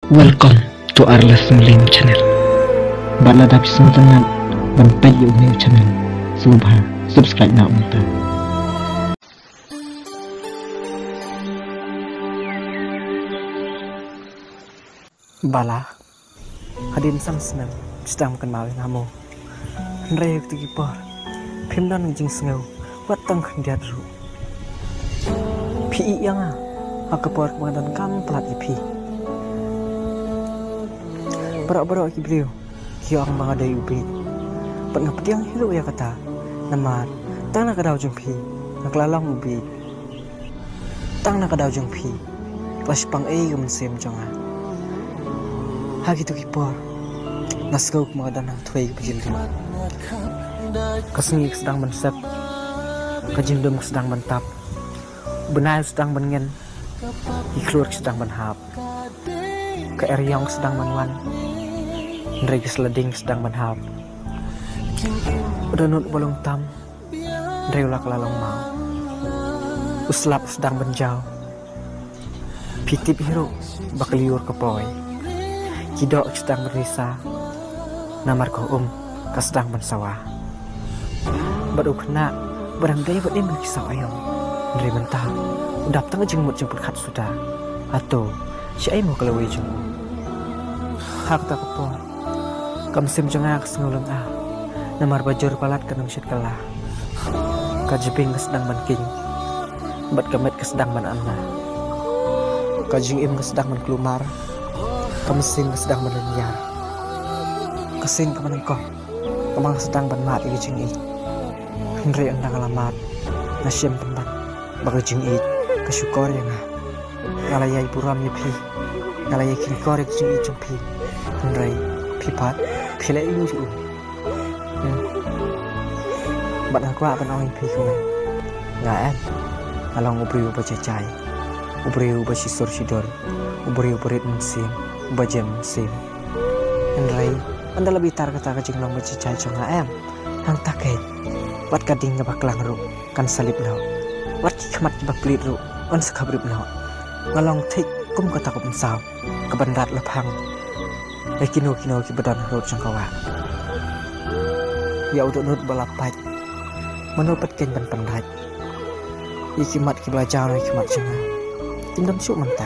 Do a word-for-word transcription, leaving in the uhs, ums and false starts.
Welcome to Arla Smuling channel. Bad lada phi sngewtynnat ban peit ïa u new channel, sngewbha subscribe na mynta. Bala, hadien san snem sdang kynmaw ïa nga mo. Hynrei ha kito ki por phim don ka jingsngew wat tang khyndiat ruh. Phi ïeh ïa nga ha ka por ba nga donkam palat ïa phi. Baroh baroh ki briew ki ong ba nga dei u bieit. Bad nga pdiang hi ruh ïa kata. Namar tang na ka daw jong phi nga la long u bieit. Tang na ka daw jong phi ka la shipang ei ka mynsiem jong nga. Ha kito ki por nga sngew kumba ka don hangtei kaba jylliew. Ka sngi ka sdang ban sep, ka jingdum ka sdang ban tap, u bnai u sdang ban ngen, ki khlur ki sdang ban hap, ka eriong ka sdang ban wan, hynrei ka slading ka sdang ban hap. U dohnud ba long tam, hynrei u la ka la long maw. U slap u sdang ban jaw. Phi tip hi ruh ba ka lyiur ka poi. Ki doh ki sdang ban risa. Namar ka um ka sdang ban sawa. Bad u khynnah ba dang dei bad im ha ki saw aïom. Hynrei mynta u dap tang ka jingmut jingpyrkhat suda. Hato shaei mo ka lawei jong u? Ha kata ka por ka mynsiem jong nga ka sngew lynga. Namar ba jur palat ka nongshit kylla. Ka jbing ka sdang ban king, bad ka met ka sdang ban anna. Ka jingim ka sdang ban kulmar, ka mynsiem ka sdang ban lynñiar. Ka seng kaba nyngkong kaba nga sdang ban mad ïa ka jingïeit. Hynrei ynda nga la mad nga shem pynban ba ka jingïeit ka shukor ïa nga. Nga la ïai burom ïa phi, nga la ïai kynkoh ïa ka jingïeit jong phi. Hynrei phi pat phi leh ïa u. Hmm. Bad nga kwah ban ong ïa phi kumne, nga em, nga long u briew uba jai jai, u briew uba shisur shidur, u briew uba rit mynsiem, uba jem mynsiem. Hynrei ynda la bitar kata ka jinglong ba jai jai jong nga em, hangta keiñ wat ka ding kaba klang ruh kan sa lip noh, wat ki khmat kiba plied ruh kan sa khabrip noh. Nga long thik kum kata ka pynsaw kaban rat laphang ïa kino kino kiba don harud jong ka wah. Ïa u dohnud ba la pait, mano pat keiñ ban pyndait? Ïa ki mat kiba la jaw na ki mat jong nga kim don shuh mynta.